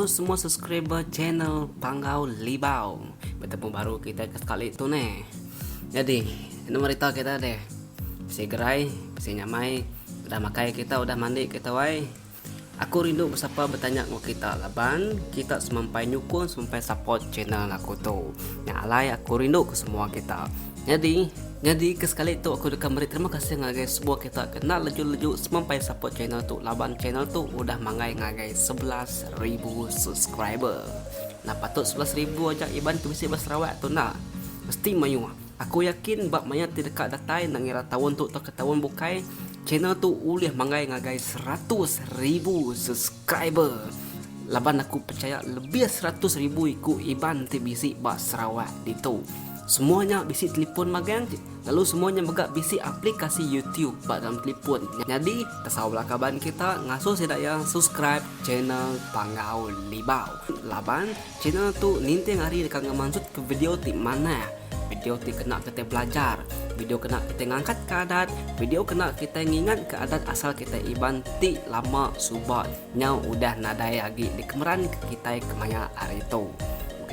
enggau semua subscriber channel Panggau Libau. Betemu baru kitai ke sekali tu neh. Nyadi, nama rita kita deh? Bisi gerai, bisi nyamai, udah makai kita, udah mandi kita wai. Aku rindu besapa betanya enggau kita laban kita semampai nyukung semampai support channel aku tu. Nya alai aku rindu ke semua kita. Nyadi, nyadi ke sekali tu aku deka meri terima kasih ngagai semua kita ke enda leju-leju semampai support channel tu laban channel tu udah manggai ngagai 11,000 subscriber. Enda patut 11,000 aja Iban ke bisi ba Sarawak tu enda. Mesti mayuh. Aku yakin ba maya ti deka datai enda ngira taun tu tauka taun bukai, channel tu ulih manggai ngagai 100,000 subscriber. Laban aku pechaya lebih 100,000 iku Iban ti bisi ba Sarawak ditu. Semua nya bisi telipon magang lalu semua nya mega bisi aplikasi YouTube ba dalam telipon. Nyadi, tesau bala kaban kita ngasuh sida iya subscribe channel Panggau Libau laban channel tu ninting hari deka ngemansutka video ti manah, video ti kena kitai belajar, video kena kitai ngangkatka adat, video kena kitai ngingatka adat asal kitai Iban ti lama suba nyau udah nadai agi dikemeranka kitai kemaya hari tu.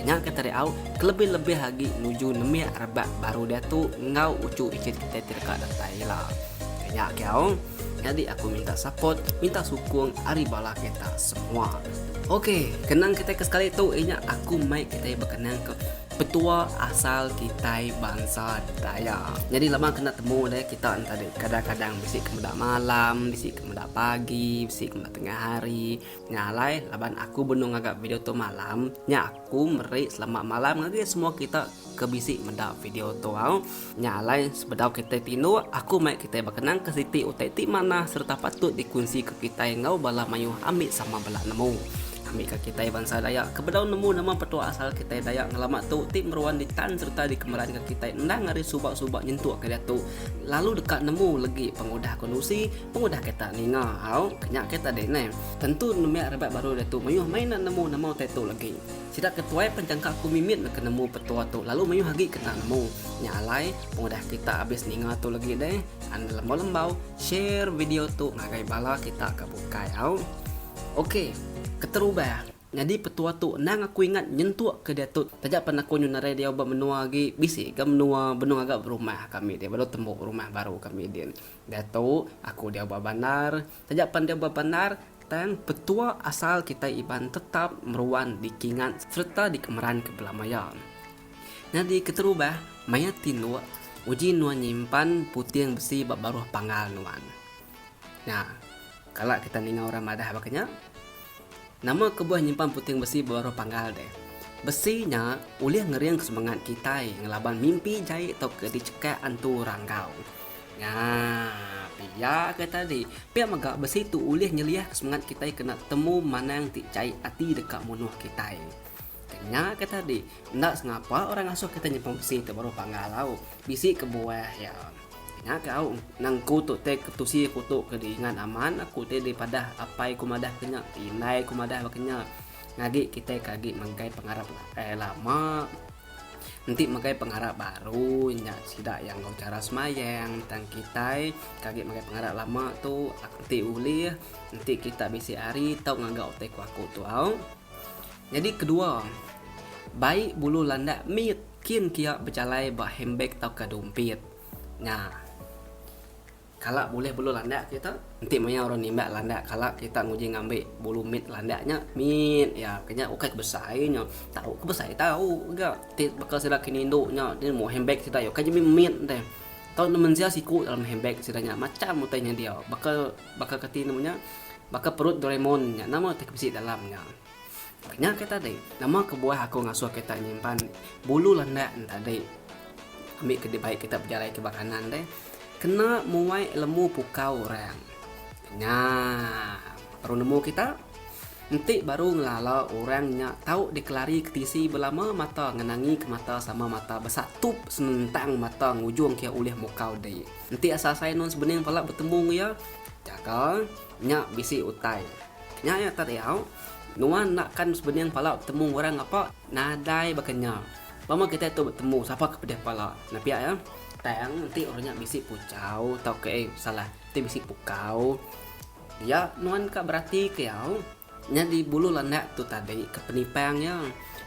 Nya ke tadi au, kelebih-lebih agi nuju nembiak rebak baru diatu enggau uchu ichit kitai ti deka datai ila. Nya ke au, nyadi aku minta support, minta sukung ari bala kita semua. Ok, kenang kitai ke sekali tu inya aku mai kitai bekenang ke petua asal kitai bansa Dayak. Nyadi lama kena temu deh kita enti tadi kadang-kadang bisi ke meda malam, bisi ke meda pagi, bisi ke meda tengah hari. Nya alai laban aku benung ngaga video tu malam, nya aku meri selamat malam ngagai semua kita ke bisi meda video tu au. Nya alai sebedau kitai tinduk, aku mai kitai bekenang ke siti utai ti manah sereta patut dikunsi ke kitai enggau bala mayuh ambi sama bela nemu. Ambika kitai bansa Dayak ke bedau nemu nama petua asal kitai Dayak ngelama tu ti meruan ditan sereta dikemeranka kitai endang ari suba-suba nyentuk ke diatu lalu deka nemu legi pengudah aku nusi Pengudah kita ninga au kenya ke tadi neh. Tentu nembiak rebak baru diatu mayuh mai enda nemu nama utai tu legi. Sida ke tuai pen jangka aku mimit meh ke nemu petua tu lalu mayuh agi ke enda nemu. Nya alai pengudah kita abis ninga tu legi deh anda lembau-lembau share video tu ngagai bala kita ke bukai au. Ok keterubah. Nyadi petua tu endang aku ingat nyentuk ke diatu taja pan aku nyu narai diau ba menua agi bisi ga menua benung aga berumah kami dia baru tembu rumah baru kami din. Diatu aku diau ba bandar taja pan diau ba bandar tang petua asal kitai Iban tetap meruan dikingat sereta dikemeranka belama iya. Nyadi keterubah maya tinduk uji nuan nyimpan puting besi ba baruh panggal nuan. Nya kala kita ninga orang madah baka nya. Nama kebuah nyimpan puting besi ba baruh panggal deh? Besi nya ulih ngeringka semengat kitai ngelaban mimpi jai tauka dichekak antu ranggau. Nya, pia ke tadi. Pia mega besi tu ulih nyeliahka semengat kitai kena temu manang ti jai ati deka munuh kitai. Nya ke tadi, enda sengapa orang ngasuh kitai nyimpan besi ti baruh panggal au. Bisi kebuah iya. Nya ke au nang ku tu te ketusi aku tu ke diingat amat aku te dipadah apai ku madah ke nya indai ku madah baka nya ngagi kitai ke agi megai pengarap eh lama enti megai pengarap baru nya sida iya enggau chara semayang tang kitai ke agi megai pengarap lama tu enti ulih enti kita bisi hari tau ngaga utai ku aku tu au. Nyadi kedua bai bulu landak mit. Kin kia bejalai ba handbag tauka dumpit. Nya. Kala bulih bulu landak kita. Enti maya orang nimbak landak kala kita nguji ngambi bulu mit landak nya mit iya ke nya ukai ke besai nya. Tau ke besai tau ga ti baka sida ke nindu nya ti nemu handbag sida iya ukai nya mit deh. Tau ne mensia siku dalam handbag sida nya macam utai nya dia baka baka kati nemu nya baka perut Doraemon nya nama utai ke bisi dalam nya. Nya ke tadi, nama kebuah aku ngasuh kita nyimpan bulu landak ne tadi ambi ke dibai kita bejalai ke ba kanan deh kena muai lemu pukau orang. Nya baru nemu kita enti baru ngelala orang nya tau dikelari ke tisi belama mata ngenangi ke mata sama mata besatup senentang mata ngujung ke ulih mukau dei. Enti asal asai nuan sebening pala betemu enggau iya jaga nya bisi utai. Nya iya tadi au. Nuan enda kan sebening pala betemu orang ngapa nadai baka nya. Pama kitai tu betemu sapa ke pedih pala. Enda pia iya. Tang enti orang nya bisi puchau tauka eh salah enti bisi pukau dia nuan ka berati ke au. Nyadi bulu landak tu tadi ke penipang iya.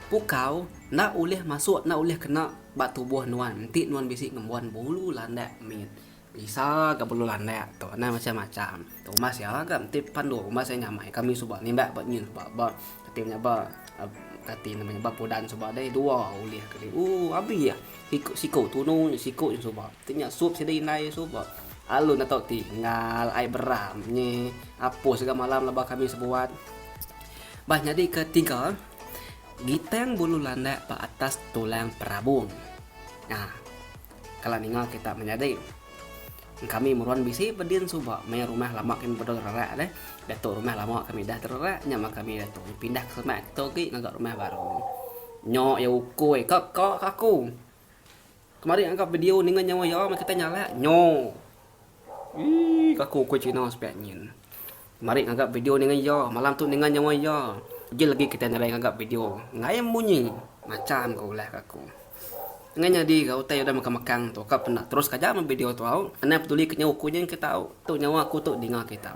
Pukau enda ulih masuk enda ulih kena ba tubuh nuan enti nuan bisi ngembuan bulu landak mit. Bisa ga bulu landak tu anang macam-macam. Tu umbas iya ga enti pandu umbas iya nyamai kami suba nimbak ba nyin suba ba kati nya ba kati nama nya ba pudan suba deh dua ulih keli ooh abi siku siku tunu siku nya suba ti nya sup sida indai suba alu ne tau tinggal ai beram nyi apus ga malam leba kami sebuat. Bah nyadi ke tiga gitang bulu landak ba atas tulang perabung. Nya. Kala ninga kita menyadi. Kami meruan bisi bedin suba maya rumah lama kami bedau rerak deh. Diatu rumah lama kami dah tererak nya mah kami diatu pindah ke semak kitu agi ngaga rumah baru. Nyo iya ukui ka ka ka aku. Kemari ngaga video ninga nyawa iya meh kitai nyalak nyo. Eii ka aku ukui cina sepiak nyin. Kemari ngaga video ninga iya malam tu ninga nyawa iya. Agi lagi kitai nadai ngaga video enggai munyi macam ka ulah ka aku. Enggai nyadi ga utai udah mekang mekang tu ka penda terus ka aja meh video tu au. Anang peduli ke nyawa ku nyin kita au. Tu nyawa aku tu dinga kita.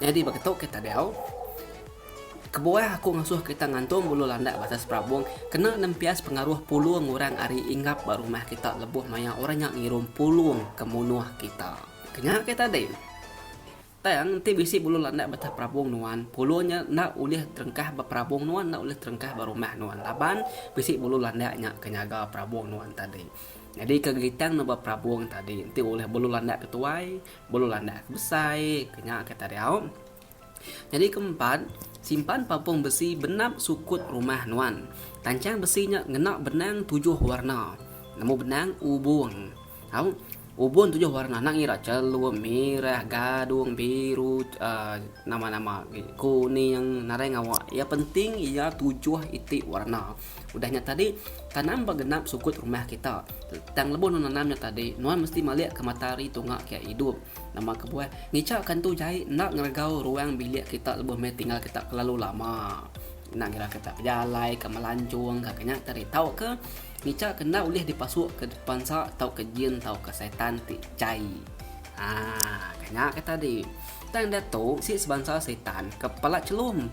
Nyadi baka tu kita diau. Kebuah aku ngasuh kita ngantung bulu landak ba atas perabung kena nempias pengaruh pulung orang ari inggap ba rumah kita lebuh maya orang nya ngirum pulung ke munuh kita. Kenya kita tadi. Tang, enti bisi bulu landak ba atas perabung nuan, pulu nya enda ulih terengkah ba perabung nuan, enda ulih terengkah ba rumah nuan laban bisi bulu landak nya ke nyaga perabung nuan tadi. Nyadi ke gitang ne ba perabung tadi enti ulih bulu landak ke tuai, bulu landak ke besai, ke nya ke tadi au. Nyadi ke empat, simpan papung besi benap sukut rumah nuan. Tanchang besi nya ngena benang tujuh warna. Nemu benang ubung. Au ubun tujuh warna enda ngira chelum, mirah, gadung, biru uhh nama nama agi kuning nadai ngawa. Iya penting iya tujuh iti warna. Udah nya tadi tanam ba genap sukut rumah kita. Tang lebuh nuan nanam nya tadi nuan mesti malik ke matahari tunga ke idup. Nama kebuah ngicha ke entu jai enda ngeregau ruang bilik kita lebuh meh tinggal kita kelalu lama. Enda ngira kita bejalai ka melanjung ka nya tadi tauka. Ngicha ke enda ulih dipasuk ke pansa tauka jin tauka setan ti jai. Haa ke nya ke tadi. Tang diatu bisi sebansa setan ke pala chelum.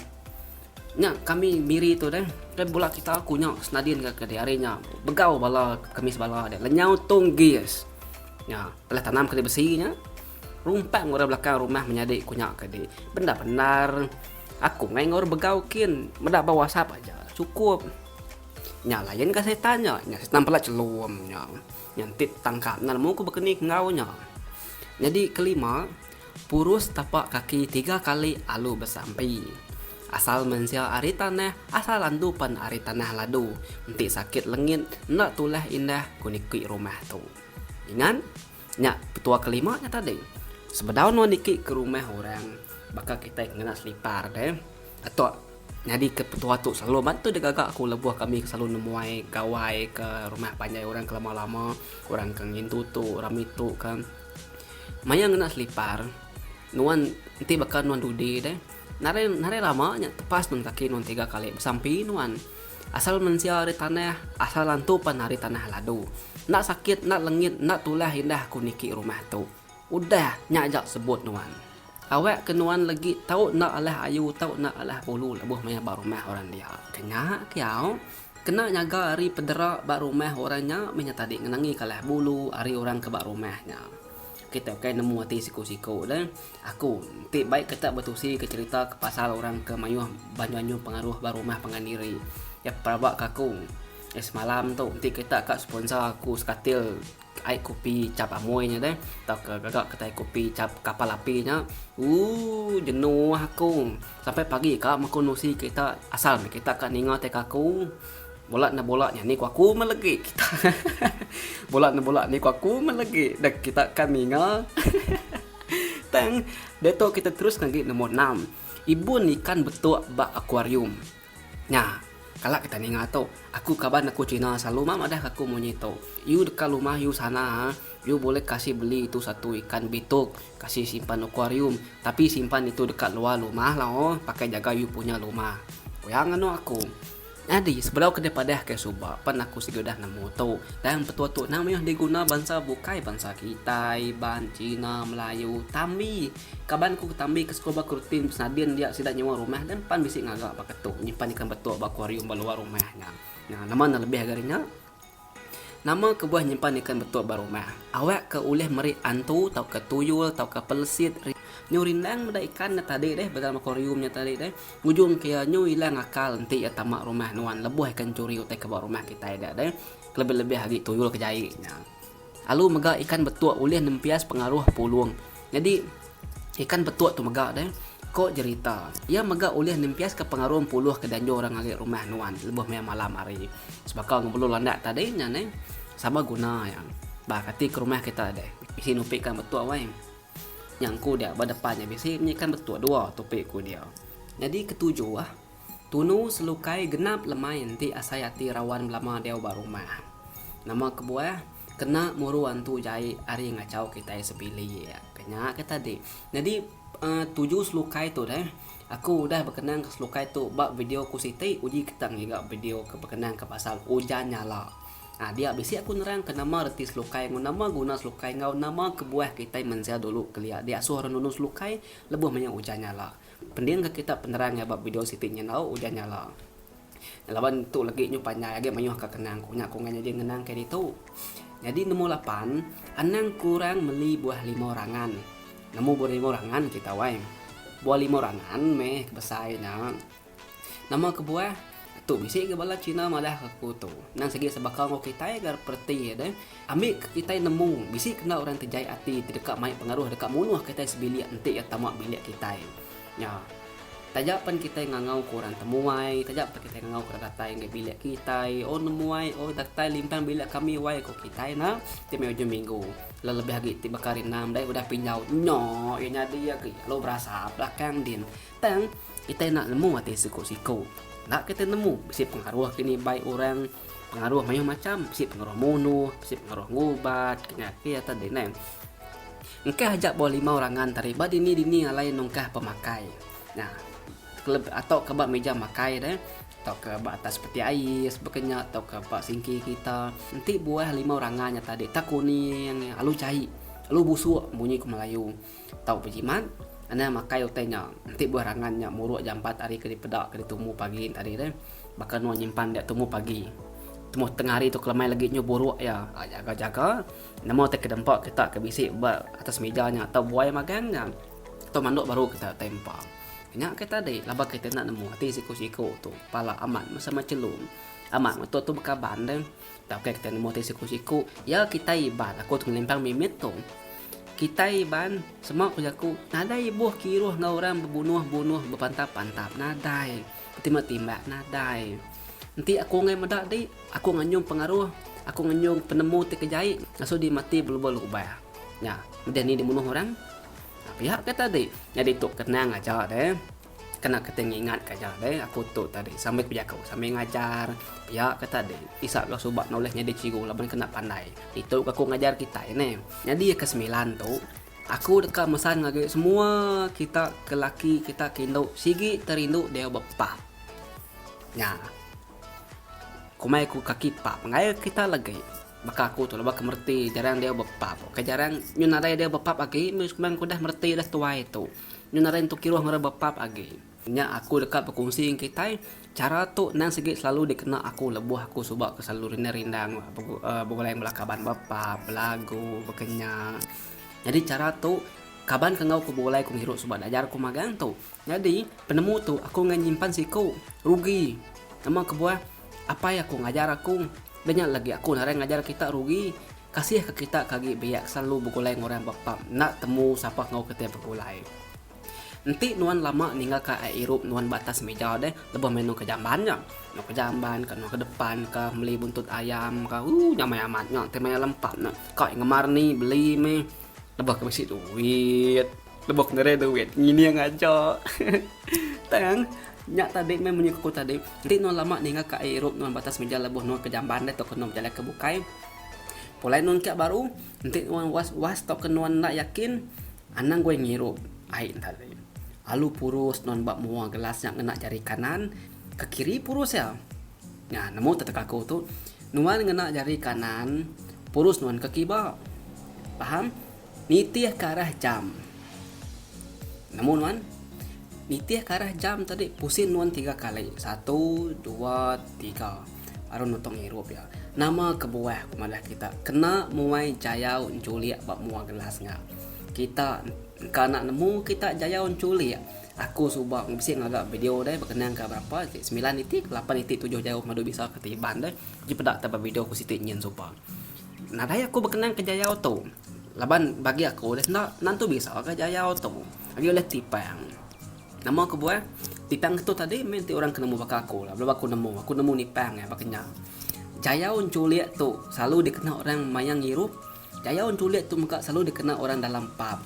Nya kami miri tu deh kai bula kita aku nya senadin ka ke hari nya begau bala kami sebala deh lenyau tung gis. Nya telah tanam keli besi nya rumpang orang belakang rumah menyadi ku nya ke di. Bendar bendar aku ngai enggau orang begau kin meda ba whatsapp aja chukup. Nya lain ga setan nya. Nya setan pala chelum nya. Nya enti tangkap enda nemu ku bekeni ke enggau nya. Nyadi kelima, purus tapak kaki tiga kali alu besampi. Asal mensia ari tanah, asal andu pan ari tanah ladu. Enti sakit lengit enda tulah indah ku niki rumah tu. Ingat, nya petua kelima nya tadi. Sebedau nuan niki ke rumah orang baka kitai ke ngena selipar deh. Atok nyadi ke petua tu selalu amat tu digaga aku lebuh kami ke selalu nemuai gawai ke rumah panjai orang ke lama lama orang ke ngintu tu rami tu ke. Maya ngena selipar nuan enti baka nuan dudi deh nadai nadai lama nya tepas nuan kaki nuan tiga kali besampi nuan. Asal mensia ari tanah asal antu pan ari tanah ladu. Enda sakit enda lengit enda tulah indah aku niki rumah tu. Udah nya aja sebut nuan. Awak ke nuan legi tau enda alah ayu tau enda alah bulu lebuh maya ba rumah orang dia. Ke nya kiau, kena nyaga ari pedera ba rumah orang nya meh nya tadi ngenangi ke alah bulu ari orang ke ba rumah nya. Kita ukai nemu ati siku-siku deh. Aku enti baik kita betusi ke cherita ke pasal orang ke mayuh banyu-anyu pengaruh ba rumah pangan diri. Ya pelaba ke aku eh semalam tu enti kita ka sponsor aku sekatil Ai kopi chap amoi nya deh tauka gaga kitai kopi chap kapal api nya ooh jenuh aku sampai pagi ka meh aku nusi kita asal meh kita ka ninga tai ka aku bula ne bula nya ni ku aku meh legi kita bula ne bula ni ku aku meh legi deh kita ka ninga tang diatu kita terus agi nombor enam ibun ikan betuk ba akuarium. Nya, kala kita ninga tu, aku kaban aku cina selalu mah madah aku munyi tu. You deka lumah you sana, you boleh kasih beli itu satu ikan bituk, kasih simpan akuarium, tapi simpan itu dekat luar lumah lah oh, pakai jaga you punya lumah. Ku iya nganu aku. Nyadi, sebedau ke dipadah ke suba pan aku sigi udah nemu tu. Tang petua tu endang mayuh diguna bansa bukai bansa kitai, Iban, Cina, Melayu, Tambi. Kaban ku ke Tambi ke sekula ba Kerutin Pesenadin dia sida nyewa rumah dan pan bisi ngaga baka tu nyimpan ikan betuk ba akuarium ba luar rumah nya. Nama enda lebih agi ari nya? Nama kebuah nyimpan ikan betuk ba rumah? Awak ke ulih meri antu tauka tuyul tauka pelesit nyu rindang meda ikan nya tadi deh ba dalam akuarium nya tadi deh. Ngujung ke iya nyu ilang akal enti iya tama rumah nuan lebuh ikan enchuri utai ke ba rumah kitai dia deh. Kelebih-lebih agi tuyul ke jai nya. Lalu mega ikan betuk ulih nempias pengaruh pulung. Nyadi ikan betuk tu mega deh ko jerita iya mega ulih nempiaska pengaruh puluh ke dianjung orang ngagai rumah nuan lebuh maya malam hari. Sebaka enggau bulu landak tadi nya neh sama guna iya. Ba kati ke rumah kita deh bisi nupi ikan betuk weh. Nya engku dia ba depan nya bisi mih ikan betuk dua tupi ku dia. Nyadi ketujuh tunu selukai genap lemai enti asai ati rawan belama diau ba rumah. Nama kebuah? Kena muru antu jai ari ngachau kitai sebilik. Ke nya ke tadi. Nyadi uhh tuju selukai tu deh aku udah bekenang ke selukai tu ba video ku siti uji kita ngiga video ke bekenang ke pasal ujan nyala. Uhh dia bisi aku nerang ke nama reti selukai enggau nama guna selukai enggau nama kebuah kitai mensia dulu kelia diasuh orang nunu selukai lebuh maya ujan nyala. Pending ke kita penerang iya ba video siti nyendau ujan nyala. Laban tu lagi nyu panjai agi mayuh ka kenang ku nya ku ngai nyadi ngenang ke ditu. Nyadi nemu lapan anang kurang meli buah limau rangan. Nemu buah limau rangan kita wai. Buah limau rangan meh ke besai nya. Nama kebuah tu bisi ga bala cina madah ka aku tu. Nang sigi sebaka enggau kitai ga pereti iya deh. Ambi ke kitai nemu bisi kena orang ti jai ati ti deka mai pengaruh deka munuh kitai sebilik enti iya tama bilik kitai. Nya. Taja pen kitai ngangau ke orang temuai, taja pen kitai ngangau ke orang datai ngagai bilik kitai, oh nemuai, oh datai limpang bilik kami wai ku kitai ne ti meh ujung minggu. Lalu lebih agi ti baka hari enam deh udah pinjau nyo iya nyadi agi lalu berasap belakang din. Tang kitai enda nemu ati siku-siku. Enda kitai nemu bisi pengaruh kini bai orang, pengaruh mayuh macham, bisi pengaruh munuh, bisi pengaruh ngubat, ke nya tadi neh. Engkah aja buah limau rangan tadi ba dini-dini alai nungkah pemakai. Nya tauka ba mija makai deh tauka ba atas peti ais baka nya tauka ba singki kita. Enti buah limau rangan nya tadi tak kuning alu jai alu busuk munyi ku Melayu. Tau bejimat anang makai utai nya. Enti buah rangan nya muruk jampat ari ke dipeda ke ditumu pagi tadi deh baka nuan nyimpan dia tumu pagi. Tumu tengah hari tu kelemai lagi nyu buruk iya. Jaga-jaga. Nama utai ke dempa kita ke bisi ba atas mija nya tau buai magang nya tau manduk baru kita utai empa. Nya ke tadi laban kita enda nemu ati siku-siku tu pala amat meh sama chelum. Amat meto tu bekaban deh tauka kita nemu ati siku-siku ya kitai iban aku tu ngelimpang mimit tu. Kitai iban sema ku jaku nadai ibuh kiruh enggau orang bebunuh-bunuh bepantap-pantap nadai betimbak-timbak nadai. Enti aku enggai meda di Aku ngenyung pengaruh, aku ngenyung penemu ti ke jai ngasuh di mati belubah-lubah. Nya, medih ni dimunuh orang. Pia ke tadi. Nyadi tu kenang aja deh. Kena keti ngingat ke aja deh aku tu tadi sambil bejaku sambil ngajar. Pia ke tadi. Isa ga suba ne ulih nyadi cikgu laban kena pandai. Ditu ga aku ngajar kitai neh. Nyadi ke semilan tu, aku deka mesan ngagai semua kita ke laki kita ke indu sigi terindu diau bepah. Nya. Kumai ku kaki pap enggai kita legi baka aku tu laban ke mereti jarang diau bepap okay jarang nyu nadai diau bepap agi meh sekumbang ku udah mereti udah tuai tu nyu nadai entu kiruh ngaran bepap agi. Nya aku deka bekunsi ngan kitai chara tu endang sigi selalu dikena aku lebuh aku suba ke selalu rindang rindang begulai enggau bala kaban bepap belagu baka nya. Nyadi chara tu kaban ke enggau ku begulai ku ngirup suba diajar ku magang tu. Nyadi, penemu tu aku enggai nyimpan siku. Rugi. Nama kebuah? Apai aku ngajar aku. Udah nya lagi aku narai ngajar kita rugi. Kasih ke kita ke agi biak selalu begulai enggau orang ba pub enda temu sapa enggau kitai begulai. Enti nuan lama ninggalka ai irup nuan ba atas mija deh lebuh meh nuan ke jamban nya. Nuan ke jamban ka nuan ke depan ka meli buntut ayam ka ooh nyamai amat nya ti maya lempap nya. Ka ngemar ni beli meh lebuh ke bisi duit. Lebuh ke nadai duit ngining aja. Tang nya tadi meh munyi ku tadi enti nuan lama ninga ka ai irup nuan ba atas mija lebuh nuan ke jamban deh tauka nuan bejalai ke bukai. Pulai nuan kia baru enti nuan was was tauka nuan enda yakin anang goi ngirup ai ne tadi. Alu purus nuan ba mua gelas nya ngena jari kanan ke kiri purus iya. Nya nemu teteka aku tu. Nuan ngena jari kanan purus nuan ke kiba. Faham? Nitih ke arah jam. Nemu nuan? Nitih ke arah jam tadi pusin nuan tiga kali. Satu, dua, tiga. Baru nutung ngirup iya. Nama kebuah ku madah kita kena muai jayau enchulik ba mua gelas nya. Kita engka enda nemu kita jayau enchulik. Aku suba bisi ngaga video deh bekenang ka berapa iti semilan iti ke lapan iti tujuh jauh madu bisa ke ti iban deh. Ji peda te ba video ku siti nyin suba. Nadai aku bekenang ke jayau tu laban bagi aku deh enda nentu bisa ka jayau tu. Agi ulih tipang. Nama kebuah tipang tu tadi meh enti orang ke nemu baka aku lah belaba aku nemu aku nemu nipang iya baka nya. Jayau enchulik tu selalu dikena orang maya ngirup. Jayau enchulik tu mega selalu dikena orang dalam pub.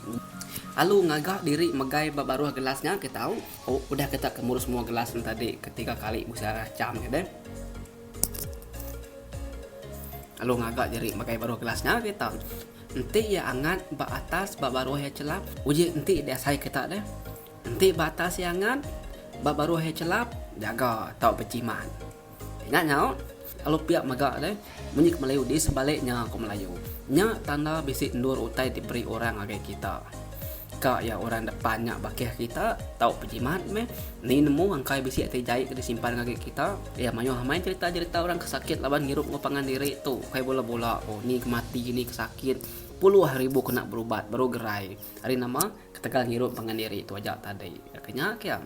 Lalu ngaga diri megai ba baruh gelas nya ke tau udah kita ke murus semua gelas ne tadi ketiga kali besarah jam nya deh. Lalu ngaga diri megai baruh gelas nya kita. Enti iya angat ba atas ba baruh iya chelap, uji enti diasai kita deh. Enti ba atas iya angat, ba baruh iya chelap, jaga tau bejimat. Nya nyau lalu pia mega deh munyi ke Melayu di sebalik nya ku Melayu. Nya tanda bisi endur utai diberi orang ngagai kita. Ka iya orang depan nya bakih kita tau pejimat meh. Ni nemu angkai bisi ati jai ke disimpan ngagai kita. Iya mayuh amai jerita-jerita orang ke sakit laban ngirup enggau pangan diri tu ukai bula-bula oh ni ke mati ni ke sakit puluh ribu kena berubat baru gerai. Ari nama ketegal ngirup pangan diri tu aja tadi. Ke nya kia.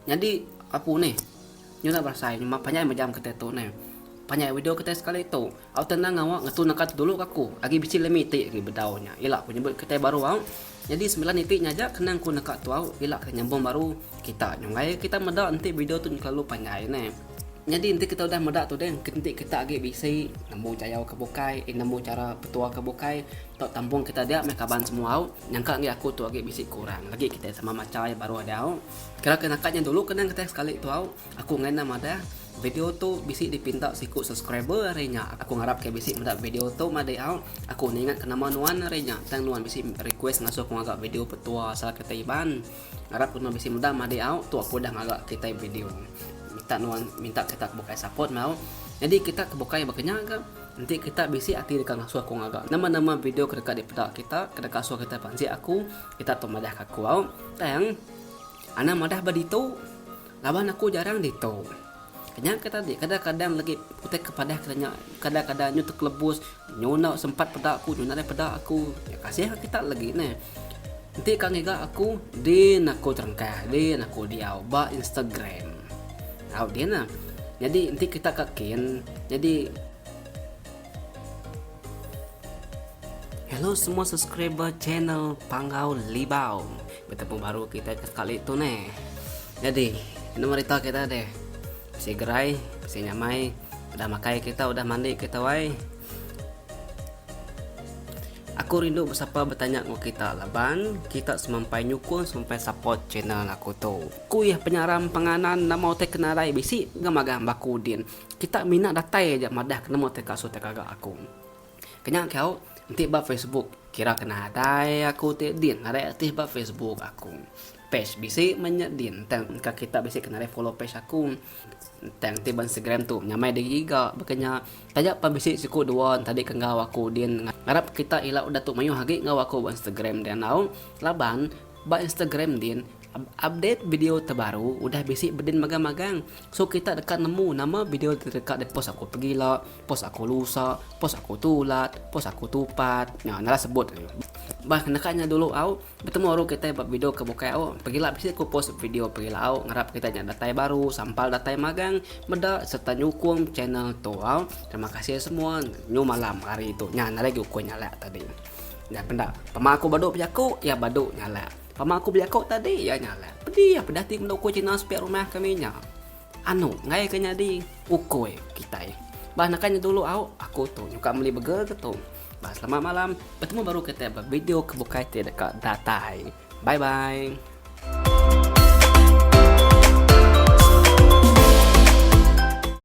Nyadi apu nih nyau enda berasai nyema panjai mejam kitai tu neh. Panjai video kitai sekali tu. Au tenang ngawa ngetu naka tu dulu ka aku. Agi bisi lemi iti agi bedau nya. Ila ku nyebut kitai baru au. Nyadi semilan iti nya aja kenang ku naka tu au. Ila ka nyambung baru kita nyunggai kita meda enti video tu kelalu panjai neh. Nyadi enti kita udah meda tu deh enti kita agi bisi nemu jayau ke bukai nemu chara petua ke bukai tau tampung kita dia meh kaban semua au. Nyangka agi aku tu agi bisi kurang lagi kitai sama macha iya baru ada au. Kira ke naka nya dulu kenang kitai sekali tu au. Aku enggai enda madah video tu bisi dipinta siku subscriber ari nya. Aku ngarap ke bisi meda video tu madi au. Aku enda ingat ke nama nuan ari nya tang nuan bisi request ngasuh aku ngaga video petua asal kitai Iban. Ngarap ke nuan bisi meda madi au tu aku udah ngaga kitai video. Minta nuan minta kita ke bukai support meh au. Nyadi kita ke bukai baka nya ga enti kita bisi ati deka ngasuh aku ngaga nama-nama video ke deka dipeda kita ke deka asuh kita pansik aku kita tu madah ka aku au. Tang anang madah ba ditu laban aku jarang ditu. Nya ke tadi kadang-kadang lagi utai ke padah kita nya kadang-kadang nyu tekelebus nyu enda sempat peda aku nyu nadai peda aku. Kasih ka kita lagi neh. Enti ka ngiga aku din aku terengkah din aku diau ba Instagram. Au din lah. Nyadi enti kita ka kin nyadi Hello semua subscriber channel Panggau Libau. Betemu baru kita ke sekali tu neh. Nyadi nama rita kita deh. Bisi gerai, bisi nyamai, udah makai kita udah mandi kita wai. Aku rindu besapa betanya enggau kita laban kita semampai nyukung semampai support channel aku tu. Kuih penyaram penganan nama utai ke nadai bisi ga magang baku din. Kita mina datai aja madah ke nama utai ke asuh tekaga aku. Kenya ke au enti ba Facebook kira ke nadai aku ti din nadai aktif ba Facebook aku. Page bisi meh nya din tang engka kita bisi ke nadai follow page aku. Tang enti ba Instagram tu nyamai digiga baka nya. Taja pan bisi siku dua tadi ke enggau aku din ngarap kita ila udah tu mayuh agi enggau aku ba Instagram din au. Laban ba Instagram din update video terbaru udah bisi bedin magang-magang. So kita deka nemu nama video ti deka dipost aku pegila, post aku lusa, post aku tulat, post aku tupat. Nya nala sebut. Bah naka nya dulu au. Betemu aru kitai ba video ke bukai au. Pegila bisi ku post video pegila au. Ngarap kitai nya datai baru sampal datai magang meda serta nyukung channel tu au. Terima kasih semua nyu malam hari tu nya nadai agi ukui nyalak tadi. Nya penda pama aku badu bejaku iya badu nyalak. Pama aku bejaku tadi iya nyalak. Pedih peda ti meda ukui cina sepiak rumah kami nya. Anu enggai ke nyadi ukui kitai. Bah naka nya dulu au aku tu nyuka meli burger ke tu. Bah selamat malam betemu baru kitai ba video ke bukai ti deka datai. Bye bye.